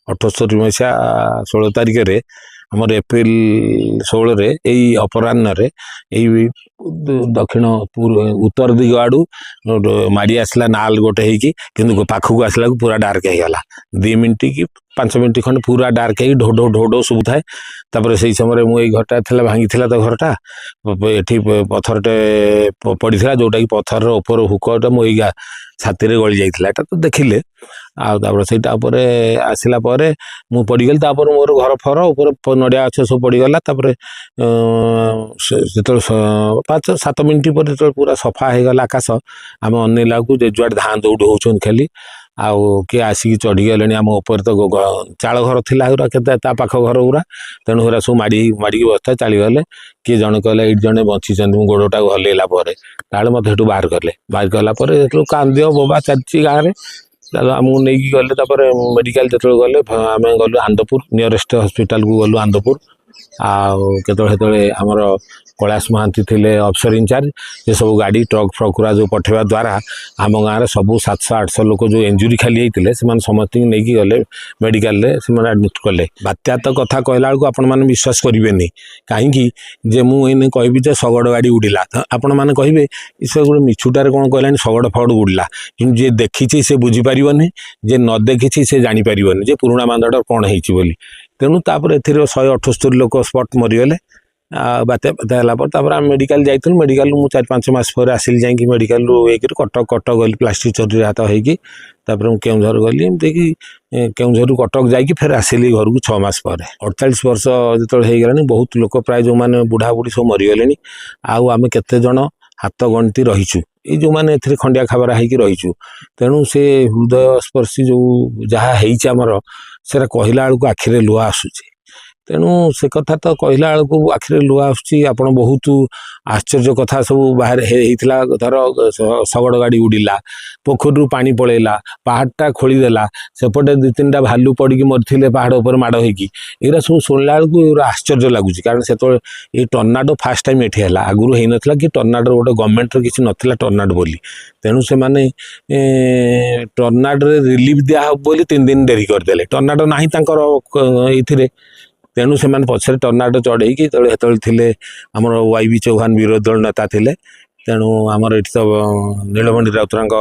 78 ମସିହା 16 ତାରିଖରେ, ଆମର ଏପ୍ରିଲ 16ରେ, ଏଇ ଅପରାହ୍ନରେ ଏଇ ଦକ୍ଷିଣ ଉତ୍ତର ଦିଗ ଆଡ଼ୁ ମାଡ଼ି ଆସିଲା ନାଲ ଗୋଟେ ହେଇକି। କିନ୍ତୁ ପାଖକୁ ଆସିଲାକୁ ପୁରା ଡାର୍କ ହେଇଗଲା। 2 ମିନିଟ୍ କି 5 ମିନିଟ୍ ଖଣ୍ଡେ ପୁରା ଡାର୍କ ହେଇକି ଢୋ ଢୋ ଢୋ ଢୋ ଶୁଭୁଥାଏ। ତାପରେ ସେଇ ସମୟରେ ମୁଁ ଏଇ ଘରଟା ଥିଲା, ଭାଙ୍ଗିଥିଲା ତ ଘରଟା, ଏଠି ପଥରଟେ ପଡ଼ିଥିଲା, ଯୋଉଟାକି ପଥରର ଉପର ହୁକଟା ମୁଁ ଏଇ ଛାତିରେ ଗଳି ଯାଇଥିଲା। ଏଟା ତ ଦେଖିଲେ। ଆଉ ତାପରେ ସେଇଟା ଉପରେ ଆସିଲା ପରେ ମୁଁ ପଡ଼ିଗଲି। ତାପରେ ମୋର ଘର ଫର ଉପରେ ନଡ଼ିଆ ଗଛ ସବୁ ପଡ଼ିଗଲା। ତାପରେ ଯେତେବେଳେ 5-7 ମିନିଟ୍ ପରେ ଯେତେବେଳେ ପୁରା ସଫା ହେଇଗଲା ଆକାଶ, ଆମେ ଅନେଇଲାକୁ ଯେ ଯୁଆଡ଼େ ଧାଁ ଦୌଡ଼ ହେଉଛନ୍ତି ଖାଲି। ଆଉ କିଏ ଆସିକି ଚଢ଼ିଗଲେଣି ଆମ ଉପରେ। ତ ଚାଳ ଘର ଥିଲା ଗୁରା କେତେ ତା ପାଖ ଘର ଗୁରା, ତେଣୁ ହେରା ସବୁ ମାଡ଼ି ମାଡ଼ିକି ବସିଥାଏ, ଚାଲିଗଲେ। କିଏ ଜଣେ କହିଲେ, ଏଇଠି ଜଣେ ବଞ୍ଚିଛନ୍ତି। ମୁଁ ଗୋଡ଼ଟାକୁ ହଲେଇଲା ପରେ ତାହେଲେ ମୋତେ ସେଠୁ ବାହାର କଲେ। ବାହାର କଲା ପରେ ଯେତେବେଳେ କାନ୍ଦିଅ ବୋବା ଚାଲିଛି ଗାଁରେ, ତାହେଲେ ଆମକୁ ନେଇକି ଗଲେ। ତାପରେ ମେଡ଼ିକାଲ ଯେତେବେଳେ ଗଲେ, ଆମେ ଗଲୁ ଆନ୍ଦପୁର, ନିୟରେଷ୍ଟ ହସ୍ପିଟାଲକୁ ଗଲୁ ଆନ୍ଦପୁର। ଆଉ କେତେବେଳେ ସେତେବେଳେ ଆମର କୈଳାସ ମହାନ୍ତି ଥିଲେ ଅଫିସର ଇନଚାର୍ଜ। ସେ ସବୁ ଗାଡ଼ି ଟ୍ରକ୍ ଫ୍ରକ୍ ଗୁରା ଯେଉଁ ପଠାଇବା ଦ୍ୱାରା ଆମ ଗାଁରେ ସବୁ 700-800 ଲୋକ ଯେଉଁ ଇଞ୍ଜୁରି ଖାଲି ହେଇଥିଲେ, ସେମାନେ ସମସ୍ତଙ୍କୁ ନେଇକି ଗଲେ ମେଡ଼ିକାଲରେ, ସେମାନେ ଆଡ଼ମିଟ୍ କଲେ। ବାତ୍ୟା ତ କଥା କହିଲା ବେଳକୁ ଆପଣମାନେ ବିଶ୍ୱାସ କରିବେନି। କାହିଁକି ଯେ ମୁଁ ଏଇନେ କହିବି ଯେ ଶଗଡ଼ ଗାଡ଼ି ଉଡ଼ିଲା, ତ ଆପଣମାନେ କହିବେ, ସେ ଗୋଟେ ମିଛୁଟାରେ କ'ଣ କହିଲାଣି, ଶଗଡ଼ ଫଗଡ଼ ଉଡ଼ିଲା। କିନ୍ତୁ ଯିଏ ଦେଖିଛି ସେ ବୁଝିପାରିବନି, ଯିଏ ନ ଦେଖିଛି ସେ ଜାଣିପାରିବନି ଯେ ପୁରୁଣା ମାନ୍ଦଡ଼ କ'ଣ ହେଇଛି ବୋଲି। ତେଣୁ ତାପରେ ଏଥିରେ 178 ଲୋକ ସ୍ପଟ୍ ମରିଗଲେ। ଆଉ ବାତ୍ୟା ବାତ୍ୟା ହେଲା ପରେ ତାପରେ ଆମେ ମେଡ଼ିକାଲ ଯାଇଥିଲୁ। ମେଡ଼ିକାଲରୁ ମୁଁ 4-5 ମାସ ପରେ ଆସିଲି ଯାଇକି ମେଡ଼ିକାଲରୁ ହେଇକରି କଟକ। କଟକ ଗଲି, ପ୍ଲାଷ୍ଟିକ୍ ସର୍ଜରୀ ହାତ ହେଇକି। ତାପରେ ମୁଁ କେଉଁଝର ଗଲି ଏମିତିକି, କେଉଁଝରରୁ କଟକ ଯାଇକି ଫେର ଆସିଲି ଘରକୁ 6 ମାସ ପରେ। 48 ବର୍ଷ ଯେତେବେଳେ ହେଇଗଲାଣି, ବହୁତ ଲୋକ ପ୍ରାୟ ଯେଉଁମାନେ ବୁଢ଼ା ବୁଢ଼ୀ ସବୁ ମରିଗଲେଣି। ଆଉ ଆମେ କେତେ ଜଣ ହାତ ଗଣତି ରହିଛୁ, ଏଇ ଯେଉଁମାନେ ଏଥିରେ ଖଣ୍ଡିଆ ଖାବରା ହେଇକି ରହିଛୁ। ତେଣୁ ସେ ହୃଦୟସ୍ପର୍ଶୀ ଯେଉଁ ଯାହା ହେଇଛି ଆମର, ସେଟା କହିଲା ବେଳକୁ ଆଖିରେ ଲୁହ ଆସୁଛି। ତେଣୁ ସେ କଥା ତ କହିଲା ବେଳକୁ ଆଖିରେ ଲୁହ ଆସୁଛି। ଆପଣ ବହୁତ ଆଶ୍ଚର୍ଯ୍ୟ କଥା ସବୁ ବାହାରେ ହେଇଥିଲା। ଧର ଶଗଡ଼ ଗାଡ଼ି ଉଡ଼ିଲା, ପୋଖରୀରୁ ପାଣି ପଳେଇଲା, ପାହାଡ଼ଟା ଖୋଳିଦେଲା, ସେପଟେ ଦୁଇ ତିନିଟା ଭାଲୁ ପଡ଼ିକି ମରିଥିଲେ ପାହାଡ଼ ଉପରେ ମାଡ଼ ହେଇକି। ଏଗୁରା ସବୁ ଶୁଣିଲା ବେଳକୁ ଏଗୁରା ଆଶ୍ଚର୍ଯ୍ୟ ଲାଗୁଛି। କାରଣ ସେତେବେଳେ ଏଇ ଟର୍ନାଡୋ ଫାଷ୍ଟ ଟାଇମ୍ ଏଠି ହେଲା, ଆଗରୁ ହେଇନଥିଲା କି ଟର୍ନାଡୋ ଗୋଟେ ଗଭର୍ଣ୍ଣମେଣ୍ଟର କିଛି ନଥିଲା ଟର୍ନାଡୋ ବୋଲି। ତେଣୁ ସେମାନେ ଟର୍ନାଡୋରେ ରିଲିଫ୍ ଦିଆହବ ବୋଲି 3 ଦିନ ଡେରି କରିଦେଲେ। ଟର୍ନାଡୋ ନାହିଁ ତାଙ୍କର ଏଇଥିରେ। ତେଣୁ ସେମାନେ ପଛରେ ଟର୍ନାଡୋ ଚଢ଼େଇକି, ଯେତେବେଳେ ସେତେବେଳେ ଥିଲେ ଆମର ୱାଇ ବି ଚୌହାନ, ବିରୋଧୀ ଦଳ ନେତା ଥିଲେ। ତେଣୁ ଆମର ଏଠି ତ ନୀଳମଣି ରାଉତରାଙ୍କ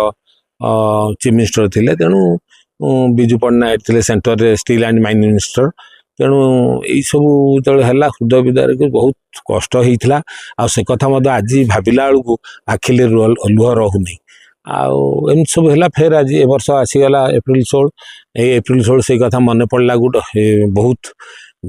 ଚିଫ୍ ମିନିଷ୍ଟର ଥିଲେ। ତେଣୁ ବିଜୁ ପଟ୍ଟନାୟକ ଥିଲେ ସେଣ୍ଟରରେ ଷ୍ଟିଲ୍ ଆଣ୍ଡ ମାଇନିଂ ମିନିଷ୍ଟର। ତେଣୁ ଏଇସବୁ ଯେତେବେଳେ ହେଲା, ହୃଦୟ ବିଦାରକୁ ବହୁତ କଷ୍ଟ ହେଇଥିଲା। ଆଉ ସେ କଥା ମଧ୍ୟ ଆଜି ଭାବିଲା ବେଳକୁ ଆଖିରେ ଲୁହ ରହୁନି। ଆଉ ଏମିତି ସବୁ ହେଲା। ଫେର ଆଜି ଏ ବର୍ଷ ଆସିଗଲା ଏପ୍ରିଲ 16। ଏଇ ଏପ୍ରିଲ 16 ସେଇ କଥା ମନେ ପଡ଼ିଲା, ଗୋଟେ ବହୁତ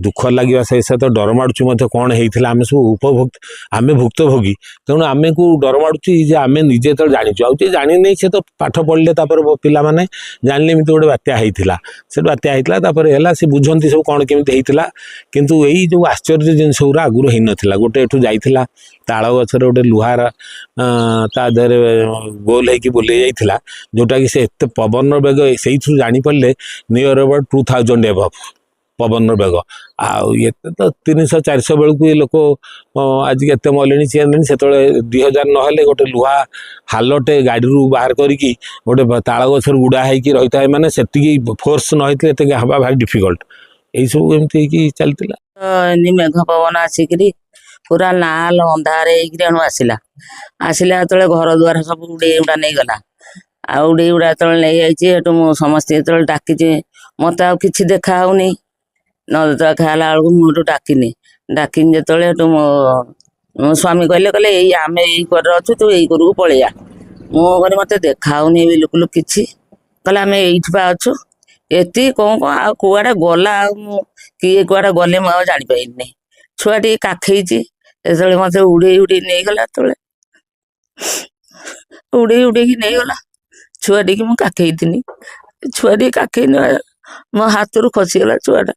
ଦୁଃଖ ଲାଗିବା ସହିତ ଡର ମାଡ଼ୁଛି ମଧ୍ୟ। କ'ଣ ହେଇଥିଲା, ଆମେ ସବୁ ଉପଭୋଗ, ଆମେ ଭୁକ୍ତଭୋଗୀ। ତେଣୁ ଆମକୁ ଡର ମାଡ଼ୁଛି ଯେ ଆମେ ନିଜେ ଯେତେବେଳେ ଜାଣିଛୁ, ଆଉ ଯିଏ ଜାଣିନି ସେ ତ ପାଠ ପଢ଼ିଲେ, ତାପରେ ପିଲାମାନେ ଜାଣିଲେ ଏମିତି ଗୋଟେ ବାତ୍ୟା ହେଇଥିଲା, ସେ ବାତ୍ୟା ହେଇଥିଲା, ତାପରେ ହେଲା, ସେ ବୁଝନ୍ତି ସବୁ କ'ଣ କେମିତି ହେଇଥିଲା। କିନ୍ତୁ ଏଇ ଯେଉଁ ଆଶ୍ଚର୍ଯ୍ୟ ଜିନିଷ ଗୁଡ଼ା ଆଗରୁ ହେଇନଥିଲା। ଗୋଟେ ଏଠୁ ଯାଇଥିଲା ତାଳ ଗଛରେ ଗୋଟେ ଲୁହାର ତା ଦେହରେ ଗୋଲ ହେଇକି ବୁଲେଇ ଯାଇଥିଲା, ଯେଉଁଟାକି ସେ ଏତେ ପବନର ବେଗ ସେଇଥିରୁ ଜାଣିପାରିଲେ ନିୟର ଆବାଉଟ୍ 2000 ଏବଭ୍ ପବନର ବେଗ। ଆଉ ଏତେ ତ 300-400 ବେଳକୁ ଏ ଲୋକ ଆଜି କେତେ ମଲେଣି ସିଏ ହେଲେଣି। ସେତେବେଳେ 2000 ନହେଲେ ଗୋଟେ ଲୁହା ହାଲଟେ ଗାଡ଼ିରୁ ବାହାର କରିକି ଗୋଟେ ତାଳ ଗଛରୁ ଗୁଡ଼ା ହେଇକି ରହିଥାଏ, ମାନେ ସେତିକି ଫୋର୍ସ ନ ହେଇଥିଲେ ଏତିକି ହେବା ଭାରି ଡିଫିକଲ୍ଟ। ଏଇସବୁ ଏମିତି ହେଇକି ଚାଲିଥିଲା। ତ ଏମିତି ମେଘ ପବନ ଆସିକିରି ପୁରା ନାଲ ଅନ୍ଧାର ହେଇକିରି ଏଣୁ ଆସିଲା। ଆସିଲା ଯେତେବେଳେ ଘର ଦୁଆର ସବୁ ଉଡେଇ ଉଡା ନେଇଗଲା। ଆଉ ଉଡେଇ ଉଡା ଯେତେବେଳେ ନେଇଯାଇଛି, ସେଠୁ ମୁଁ ସମସ୍ତେ ଯେତେବେଳେ ଡାକିଛି, ମତେ ଆଉ କିଛି ଦେଖା ହଉନି। ନ ଦେଖା ହେଲା ବେଳକୁ ମୁଁ ସେଠୁ ଡାକିନି। ଡାକିନି ଯେତେବେଳେ, ସେଠୁ ମୋ ମୋ ସ୍ୱାମୀ କହିଲେ, କହିଲେ, ଏଇ ଆମେ ଏଇ କରରେ ଅଛୁ, ତୁ ଏଇ କରକୁ ପଳେଇଆ। ମୁଁ କହିଲି, ମତେ ଦେଖା ହଉନି ବିଲକୁଲ କିଛି। କହିଲେ, ଆମେ ଏଇଠି ପା ଅଛୁ। ଏତିକି କଣ କଣ ଆଉ କୁଆଡେ ଗଲା, ଆଉ ମୁଁ କିଏ କୁଆଡେ ଗଲେ ମୁଁ ଆଉ ଜାଣିପାରିଲିନି। ଛୁଆ ଟିକେ କାଖେଇଛି, ଯେତେବେଳେ ମତେ ଉଡେଇ ଉଡେଇ ନେଇଗଲା, ଯେତେବେଳେ ଉଡେଇ ଉଡେଇକି ନେଇଗଲା, ଛୁଆ ଟିକେ ମୁଁ କାଖେଇଥିନି। ଛୁଆ ଟିକେ କାଖେଇ ମୋ ହାତରୁ ଖସିଗଲା ଛୁଆଟା,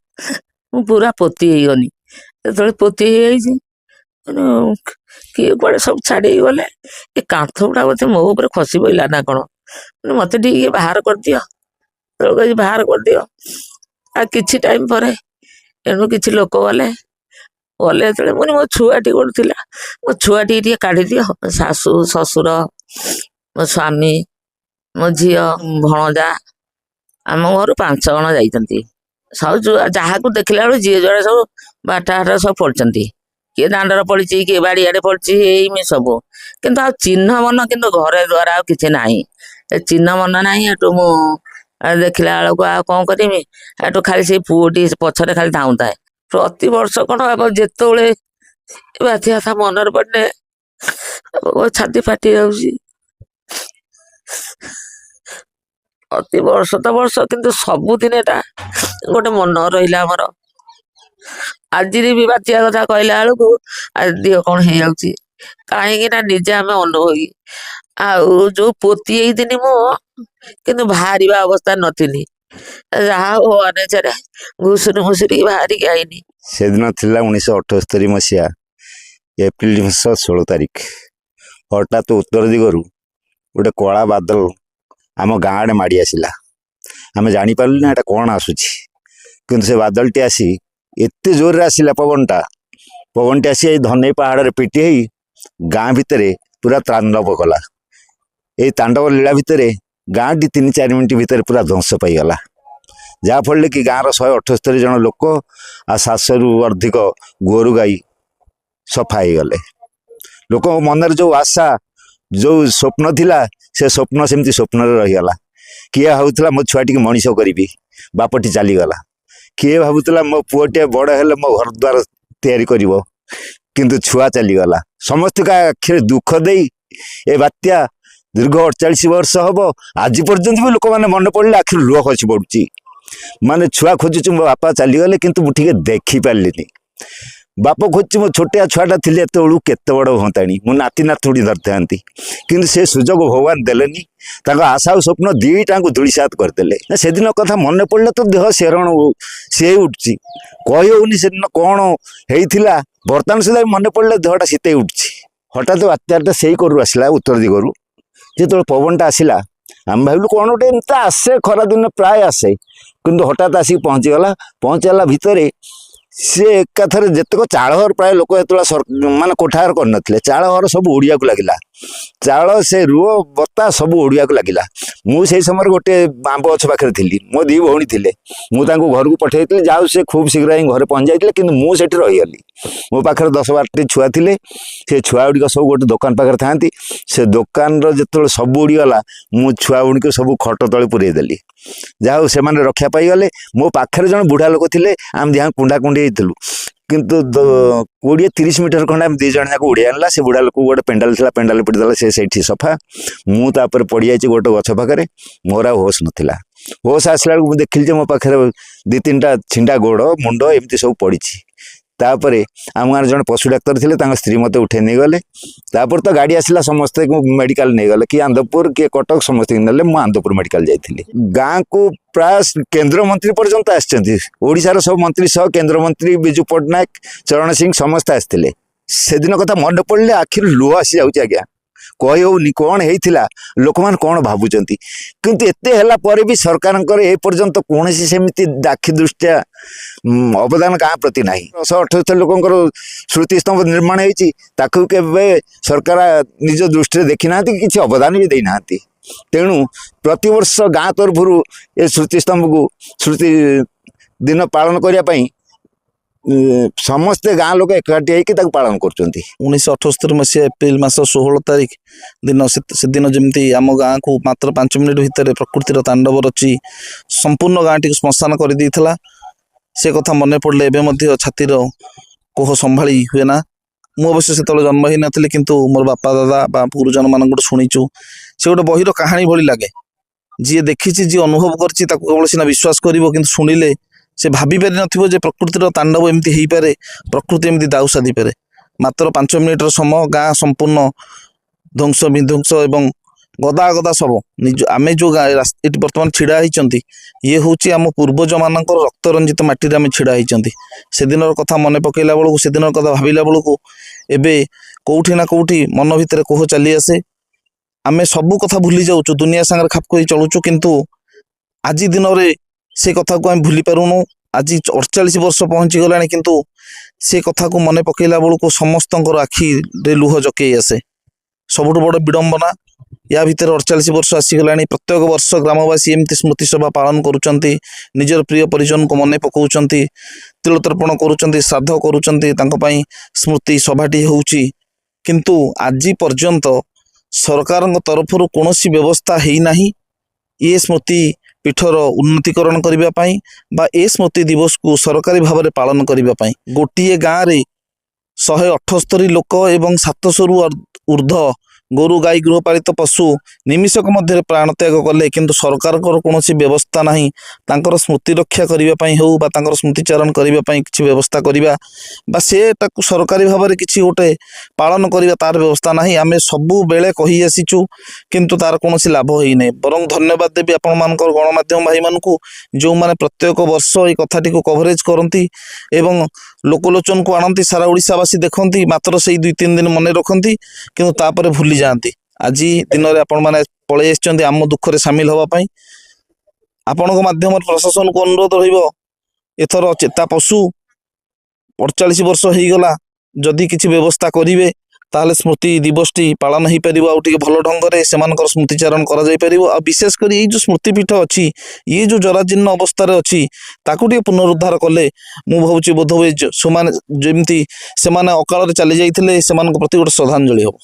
ମୁଁ ପୁରା ପୋତି ହେଇଗନି। ଯେତେବେଳେ ପୋତି ହେଇଯାଇଛି, ତେଣୁ କିଏ କୁଆଡେ ସବୁ ଛାଡିକି ଗଲେ। ଏ କାନ୍ଥ ଗୁଡା ବୋଧେ ମୋ ଉପରେ ଖସି ପଇଲା ନା କଣ। ମତେ ଟିକେ ବାହାର କରିଦିଅ। ଯେତେବେଳେ କହିଛି ବାହାର କରିଦିଅ, ଆଉ କିଛି ଟାଇମ ପରେ ଏଣୁ କିଛି ଲୋକ ଗଲେ। ଗଲେ ଯେତେବେଳେ, ମୁଁ କହିଲି, ମୋ ଛୁଆଟି ଗୋଟେ ଥିଲା, ମୋ ଛୁଆଟି ଟିକେ କାଢିଦିଅ। ଶାଶୁ ଶ୍ୱଶୁର, ମୋ ସ୍ୱାମୀ, ମୋ ଝିଅ, ଭଣଜା, ଆମ ଘରୁ 5 ଜଣ ଯାଇଛନ୍ତି। ସବୁ ଯାହାକୁ ଦେଖିଲା ବେଳକୁ ଯିଏ ଯୁଆଡ଼େ ସବୁ ବାଟଘାଟ ସବୁ ପଡ଼ିଛନ୍ତି, କିଏ ଦାଣ୍ଡରେ ପଡ଼ିଛି, କିଏ ବାଡ଼ିଆଡ଼େ ପଡ଼ିଛି, ଏଇମିତି ସବୁ। କିନ୍ତୁ ଆଉ ଚିହ୍ନ ମନ କିନ୍ତୁ ଘରେ ଦ୍ୱାରା ଆଉ କିଛି ନାହିଁ, ଏ ଚିହ୍ନ ମନ ନାହିଁ। ଏଠୁ ମୁଁ ଦେଖିଲା ବେଳକୁ ଆଉ କଣ କରିମି, ଏଠୁ ଖାଲି ସେଇ ପୁଅଟି ପଛରେ ଖାଲି ଧାଉଁଥାଏ। ପ୍ରତିବର୍ଷ କଣ ହେବ, ଯେତେବେଳେ ବାତ୍ୟା କଥା ମନରେ ପଡ଼ିଲେ ମୋ ଛାତି ଫାଟି ଯାଉଛି। ପ୍ରତି ବର୍ଷ ତ ବର୍ଷ, କିନ୍ତୁ ସବୁଦିନ ଏଟା ଗୋଟେ ମନ ରହିଲା ଆମର। ଆଜିରେ ବି ବାତ୍ୟା କଥା କହିଲା ବେଳକୁ ଦେହ କଣ ହେଇଯାଉଛି, କାହିଁକି ନା ନିଜେ ଆମେ ଅନୁଭବୀ। ଆଉ ଯୋଉ ପୋତି ହେଇଥିନି ମୁଁ, କିନ୍ତୁ ବାହାରିବା ଅବସ୍ଥା ନଥିଲି, ଯାହା ହଉ ଅନେଚରେ ଘୁଷୁରି ମୁଷୁରିକି ବାହାରିକି ଆଇନି। ସେଦିନ ଥିଲା 1978 ମସିହା ଏପ୍ରିଲ ମାସ 16 ତାରିଖ। ହଠାତ୍ ଉତ୍ତର ଦିଗରୁ ଗୋଟେ କଳା ବାଦଲ ଆମ ଗାଁ ଆଡ଼େ ମାଡ଼ି ଆସିଲା। ଆମେ ଜାଣିପାରିଲୁ ନା ଏଇଟା କ'ଣ ଆସୁଛି, କିନ୍ତୁ ସେ ବାଦଲଟି ଆସି ଏତେ ଜୋରରେ ଆସିଲା, ପବନଟି ଆସି ଏଇ ଧନେଇ ପାହାଡ଼ରେ ପିଟି ହେଇ ଗାଁ ଭିତରେ ପୁରା ତାଣ୍ଡବ କଲା। ଏଇ ତାଣ୍ଡବ ଲୀଳା ଭିତରେ ଗାଁଟି 3-4 ମିନିଟ୍ ଭିତରେ ପୁରା ଧ୍ୱଂସ ପାଇଗଲା, ଯାହାଫଳରେ କି ଗାଁର 178 ଜଣ ଲୋକ ଆଉ 700ରୁ ଅଧିକ ଗୋରୁ ଗାଈ ସଫା ହେଇଗଲେ। ଲୋକଙ୍କ ମନରେ ଯେଉଁ ଆଶା, ଯେଉଁ ସ୍ୱପ୍ନ ଥିଲା, ସେ ସ୍ୱପ୍ନ ସେମିତି ସ୍ୱପ୍ନରେ ରହିଗଲା। କିଏ ଭାବୁଥିଲା ମୋ ଛୁଆଟିକି ମଣିଷ କରିବି, ବାପଟି ଚାଲିଗଲା। କିଏ ଭାବୁଥିଲା ମୋ ପୁଅଟିଏ ବଡ଼ ହେଲେ ମୋ ଘର ଦ୍ୱାର ତିଆରି କରିବ, କିନ୍ତୁ ଛୁଆ ଚାଲିଗଲା। ସମସ୍ତଙ୍କ ଆଖିରେ ଦୁଃଖ ଦେଇ ଏ ବାତ୍ୟା ଦୀର୍ଘ 48 ବର୍ଷ ହବ, ଆଜି ପର୍ଯ୍ୟନ୍ତ ବି ଲୋକମାନେ ମନେ ପଡ଼ିଲେ ଆଖିରୁ ଲୁହ ଖସି ପଡ଼ୁଛି। ମାନେ ଛୁଆ ଖୋଜୁଛି ମୋ ବାପା ଚାଲିଗଲେ, କିନ୍ତୁ ମୁଁ ଟିକେ ଦେଖିପାରିଲିନି। ବାପ ଖୋଜୁଛି ମୋ ଛୋଟିଆ ଛୁଆଟା ଥିଲେ ଏତେବେଳକୁ କେତେ ବଡ଼ ହୁଅନ୍ତାଣି, ମୁଁ ନାତି ନାତୁଣୀ ଧରିଥାନ୍ତି, କିନ୍ତୁ ସେ ସୁଯୋଗ ଭଗବାନ ଦେଲେନି। ତାଙ୍କ ଆଶା ଆଉ ସ୍ୱପ୍ନ ଦୁଇଟାଙ୍କୁ ଧୂଳିସାତ କରିଦେଲେ। ନା, ସେଦିନ କଥା ମନେ ପଡ଼ିଲେ ତ ଦେହ ଶେରଣ ସିଏ ଉଠୁଛି, କହି ହେଉନି ସେଦିନ କ'ଣ ହେଇଥିଲା। ବର୍ତ୍ତମାନ ସୁଦ୍ଧା ବି ମନେ ପଡ଼ିଲେ ଦେହଟା ଶୀତେଇ ଉଠୁଛି। ହଠାତ୍ ବାତ୍ୟାଟା ସେଇ କରୁ ଆସିଲା, ଉତ୍ତର ଦିଗରୁ ଯେତେବେଳେ ପବନଟା ଆସିଲା, ଆମେ ଭାବିଲୁ କ'ଣ ଗୋଟେ ଏମିତି ଆସେ, ଖରାଦିନ ପ୍ରାୟ ଆସେ, କିନ୍ତୁ ହଠାତ୍ ଆସିକି ପହଞ୍ଚିଗଲା। ପହଞ୍ଚିଗଲା ଭିତରେ ସିଏ ଏକାଥରେ ଯେତେକ ଚାଳଘର ପ୍ରାୟ ଲୋକ ଯେତେବେଳେ ମାନେ କୋଠାଘର କରିନଥିଲେ, ଚାଳଘର ସବୁ ଉଡ଼ିବାକୁ ଲାଗିଲା। ଚାଳ ସେ ରୁଅ ବତା ସବୁ ଉଡ଼ିବାକୁ ଲାଗିଲା। ମୁଁ ସେଇ ସମୟରେ ଗୋଟେ ଆମ୍ବ ଗଛ ପାଖରେ ଥିଲି, ମୋ ଦି ଭଉଣୀ ଥିଲେ, ମୁଁ ତାଙ୍କୁ ଘରକୁ ପଠାଇଥିଲି। ଯାଉ ସେ ଖୁବ୍ ଶୀଘ୍ର ହିଁ ଘରେ ପହଞ୍ଚି ଯାଇଥିଲେ, କିନ୍ତୁ ମୁଁ ସେଠି ରହିଗଲି। ମୋ ପାଖରେ 10-12ଟି ଛୁଆ ଥିଲେ, ସେ ଛୁଆ ଗୁଡ଼ିକ ସବୁ ଗୋଟେ ଦୋକାନ ପାଖରେ ଥାଆନ୍ତି। ସେ ଦୋକାନର ଯେତେବେଳେ ସବୁ ଉଡ଼ିଗଲା, ମୁଁ ଛୁଆ ଗୁଡ଼ିକୁ ସବୁ ଖଟ ତଳେ ପୁରେଇ ଦେଲି। ଯାହା ହଉ ସେମାନେ ରକ୍ଷା ପାଇଗଲେ। ମୋ ପାଖରେ ଜଣେ ବୁଢ଼ା ଲୋକ ଥିଲେ, ଆମେ ଦିହାଁ କୁଣ୍ଢା କୁଣ୍ଢି ହେଇଥିଲୁ, କିନ୍ତୁ 20-30 ମିଟର ଖଣ୍ଡେ ଆମେ 2 ଜଣ ଯାକ ଉଡ଼େଇ ଆଣିଲା। ସେ ବୁଢ଼ା ଲୋକକୁ ଗୋଟେ ପେଣ୍ଡାଲ ଥିଲା, ପେଣ୍ଡାଲ ପିଟିଦେଲା, ସେ ସେଇଠି ସଫା। ମୁଁ ତାପରେ ପଡ଼ିଯାଇଛି ଗୋଟେ ଗଛ ପାଖରେ, ମୋର ଆଉ ହୋସ୍ ନଥିଲା। ହୋସ୍ ଆସିଲା ବେଳକୁ ମୁଁ ଦେଖିଲି ଯେ ମୋ ପାଖରେ 2-3ଟା ଛିଣ୍ଡା ଗୋଡ଼, ମୁଣ୍ଡ ଏମିତି ସବୁ ପଡ଼ିଛି। ତାପରେ ଆମ ଗାଁରେ ଜଣେ ପଶୁ ଡାକ୍ତର ଥିଲେ, ତାଙ୍କ ସ୍ତ୍ରୀ ମୋତେ ଉଠେଇ ନେଇଗଲେ। ତାପରେ ତ ଗାଡ଼ି ଆସିଲା, ସମସ୍ତେ ମେଡ଼ିକାଲ ନେଇଗଲେ, କିଏ ଆନ୍ଦପୁର କିଏ କଟକ, ସମସ୍ତଙ୍କୁ ନେଲେ। ମୁଁ ଆନ୍ଦପୁର ମେଡ଼ିକାଲ ଯାଇଥିଲି। ଗାଁକୁ ପ୍ରାୟ କେନ୍ଦ୍ରମନ୍ତ୍ରୀ ପର୍ଯ୍ୟନ୍ତ ଆସିଛନ୍ତି, ଓଡ଼ିଶାର ସବୁ ମନ୍ତ୍ରୀ ସହ କେନ୍ଦ୍ରମନ୍ତ୍ରୀ ବିଜୁ ପଟ୍ଟନାୟକ, ଚରଣ ସିଂ ସମସ୍ତେ ଆସିଥିଲେ। ସେଦିନ କଥା ମନେ ପଡ଼ିଲେ ଆଖିରୁ ଲୁହ ଆସିଯାଉଛି ଆଜ୍ଞା, କହି ହେଉନି କ'ଣ ହେଇଥିଲା, ଲୋକମାନେ କ'ଣ ଭାବୁଛନ୍ତି। କିନ୍ତୁ ଏତେ ହେଲା ପରେ ବି ସରକାରଙ୍କର ଏ ପର୍ଯ୍ୟନ୍ତ କୌଣସି ସେମିତି ଆଖି ଦୃଷ୍ଟିଆ ଅବଦାନ ଗାଁ ପ୍ରତି ନାହିଁ। 178 ଲୋକଙ୍କର ସ୍ମୃତିସ୍ତମ୍ଭ ନିର୍ମାଣ ହେଇଛି, ତାକୁ କେବେ ସରକାର ନିଜ ଦୃଷ୍ଟିରେ ଦେଖିନାହାନ୍ତି, କିଛି ଅବଦାନ ବି ଦେଇନାହାନ୍ତି। ତେଣୁ ପ୍ରତିବର୍ଷ ଗାଁ ତରଫରୁ ଏ ସ୍ମୃତିସ୍ତମ୍ଭକୁ ସ୍ମୃତି ଦିନ ପାଳନ କରିବା ପାଇଁ ସମସ୍ତେ ଗାଁ ଲୋକ ଏକାଠି ହେଇକି ତାକୁ ପାଳନ କରୁଛନ୍ତି। 1978 ମସିହା ଏପ୍ରିଲ ମାସ 16 ତାରିଖ ଦିନ, ସେଦିନ ଯେମିତି ଆମ ଗାଁକୁ ମାତ୍ର 5 ମିନିଟ୍ ଭିତରେ ପ୍ରକୃତିର ତାଣ୍ଡବ ରଚି ସମ୍ପୂର୍ଣ୍ଣ ଗାଁଟିକୁ ଶ୍ମଶାନ କରିଦେଇଥିଲା, ସେ କଥା ମନେ ପଡ଼ିଲେ ଏବେ ମଧ୍ୟ ଛାତିର କୋହ ସମ୍ଭାଳି ହୁଏ ନା। ମୁଁ ଅବଶ୍ୟ ସେତେବେଳେ ଜନ୍ମ ହେଇନଥିଲି, କିନ୍ତୁ ମୋର ବାପା ଦାଦା ବା ଗୁରୁଜନମାନଙ୍କଠୁ ଶୁଣିଛୁ। ସେ ଗୋଟେ ବହିର କାହାଣୀ ଭଳି ଲାଗେ। ଯିଏ ଦେଖିଛି, ଯିଏ ଅନୁଭବ କରିଛି, ତାକୁ କେବଳ ସିନା ବିଶ୍ୱାସ କରିବ, କିନ୍ତୁ ଶୁଣିଲେ ସେ ଭାବି ପାରିନଥିବ ଯେ ପ୍ରକୃତିର ତାଣ୍ଡବ ଏମିତି ହେଇପାରେ, ପ୍ରକୃତି ଏମିତି ଦାଉ ସାଧିପାରେ। ମାତ୍ର 5 ମିନିଟର ସମୟ, ଗାଁ ସମ୍ପୂର୍ଣ୍ଣ ଧ୍ୱଂସ ବିଧ୍ୱଂସ ଏବଂ ଗଦା ଗଦା ଶବ। ନିଜ ଆମେ ଯୋଉ ଗାଁ ଏଠି ବର୍ତ୍ତମାନ ଛିଡ଼ା ହେଇଛନ୍ତି, ଇଏ ହେଉଛି ଆମ ପୂର୍ବଜମାନଙ୍କର ରକ୍ତରଞ୍ଜିତ ମାଟିରେ ଆମେ ଛିଡ଼ା ହେଇଛନ୍ତି। ସେଦିନର କଥା ମନେ ପକେଇଲା ବେଳକୁ, ସେଦିନର କଥା ଭାବିଲା ବେଳକୁ ଏବେ କୋଉଠି ନା କୋଉଠି ମନ ଭିତରେ କୋହ ଚାଲି ଆସେ। ଆମେ ସବୁ କଥା ଭୁଲି ଯାଉଛୁ, ଦୁନିଆ ସାଙ୍ଗରେ ଖାପ ଖୁଆଇ ଚଳୁଛୁ, କିନ୍ତୁ ଆଜି ଦିନରେ ସେ କଥାକୁ ଆମେ ଭୁଲି ପାରୁନୁ। ଆଜି 48 ବର୍ଷ ପହଞ୍ଚି ଗଲାଣି, କିନ୍ତୁ ସେ କଥାକୁ ମନେ ପକେଇଲା ବେଳକୁ ସମସ୍ତଙ୍କର ଆଖିରେ ଲୁହ ଜକେଇ ଆସେ। ସବୁଠୁ ବଡ଼ ବିଡ଼ମ୍ବନା, ୟା ଭିତରେ 48 ବର୍ଷ ଆସିଗଲାଣି। ପ୍ରତ୍ୟେକ ବର୍ଷ ଗ୍ରାମବାସୀ ଏମିତି ସ୍ମୃତି ସଭା ପାଳନ କରୁଛନ୍ତି, ନିଜର ପ୍ରିୟ ପରିଜନକୁ ମନେ ପକାଉଛନ୍ତି, ତିଳତର୍ପଣ କରୁଛନ୍ତି, ଶ୍ରାଦ୍ଧ କରୁଛନ୍ତି, ତାଙ୍କ ପାଇଁ ସ୍ମୃତି ସଭାଟି ହେଉଛି। କିନ୍ତୁ ଆଜି ପର୍ଯ୍ୟନ୍ତ ସରକାରଙ୍କ ତରଫରୁ କୌଣସି ବ୍ୟବସ୍ଥା ହେଇନାହିଁ ଏ ସ୍ମୃତି ପୀଠର ଉନ୍ନତିକରଣ କରିବା ପାଇଁ ବା ଏ ସ୍ମୃତି ଦିବସକୁ ସରକାରୀ ଭାବରେ ପାଳନ କରିବା ପାଇଁ। ଗୋଟିଏ ଗାଁରେ 178 ଲୋକ ଏବଂ 700ରୁ ଉର୍ଦ୍ଧ୍ୱ ଗୋରୁ ଗାଈ, ଗୃହପାଳିତ ପଶୁ ନିମିଷକ ମଧ୍ୟରେ ପ୍ରାଣତ୍ୟାଗ କଲେ, କିନ୍ତୁ ସରକାରଙ୍କର କୌଣସି ବ୍ୟବସ୍ଥା ନାହିଁ ତାଙ୍କର ସ୍ମୃତି ରକ୍ଷା କରିବା ପାଇଁ ହେଉ ବା ତାଙ୍କର ସ୍ମୃତିଚାରଣ କରିବା ପାଇଁ କିଛି ବ୍ୟବସ୍ଥା କରିବା ବା ସେଟାକୁ ସରକାରୀ ଭାବରେ କିଛି ଗୋଟେ ପାଳନ କରିବା, ତାର ବ୍ୟବସ୍ଥା ନାହିଁ। ଆମେ ସବୁବେଳେ କହି ଆସିଛୁ, କିନ୍ତୁ ତାର କୌଣସି ଲାଭ ହେଇନାହିଁ। ବରଂ ଧନ୍ୟବାଦ ଦେବି ଆପଣମାନଙ୍କର ଗଣମାଧ୍ୟମ ଭାଇମାନଙ୍କୁ, ଯେଉଁମାନେ ପ୍ରତ୍ୟେକ ବର୍ଷ ଏଇ କଥାଟିକୁ କଭରେଜ କରନ୍ତି ଏବଂ ଲୋକଲୋଚନକୁ ଆଣନ୍ତି, ସାରା ଓଡ଼ିଶାବାସୀ ଦେଖନ୍ତି। ମାତ୍ର ସେଇ 2-3 ଦିନ ମନେ ରଖନ୍ତି, କିନ୍ତୁ ତାପରେ ଭୁଲି ଯାଆନ୍ତି। ଆଜି ଦିନରେ ଆପଣମାନେ ପଳେଇ ଆସିଛନ୍ତି ଆମ ଦୁଃଖରେ ସାମିଲ ହେବା ପାଇଁ। ଆପଣଙ୍କ ମାଧ୍ୟମରେ ପ୍ରଶାସନକୁ ଅନୁରୋଧ ରହିବ, ଏଥର ଚେତା ପଶୁ 48 ବର୍ଷ ହେଇଗଲା, ଯଦି କିଛି ବ୍ୟବସ୍ଥା କରିବେ ତାହେଲେ ସ୍ମୃତି ଦିବସଟି ପାଳନ ହେଇପାରିବ, ଆଉ ଟିକେ ଭଲ ଢଙ୍ଗରେ ସେମାନଙ୍କର ସ୍ମୃତିଚାରଣ କରାଯାଇପାରିବ। ଆଉ ବିଶେଷ କରି ଏଇ ଯେଉଁ ସ୍ମୃତିପୀଠ ଅଛି, ଇଏ ଯେଉଁ ଜରାଜୀର୍ଣ୍ଣ ଅବସ୍ଥାରେ ଅଛି, ତାକୁ ଟିକେ ପୁନରୁଦ୍ଧାର କଲେ ମୁଁ ଭାବୁଛି ବୋଧହୁଏ ସେମାନେ ଯେମିତି ସେମାନେ ଅକାଳରେ ଚାଲି ଯାଇଥିଲେ, ସେମାନଙ୍କ ପ୍ରତି ଗୋଟେ ଶ୍ରଦ୍ଧାଞ୍ଜଳି ହେବ।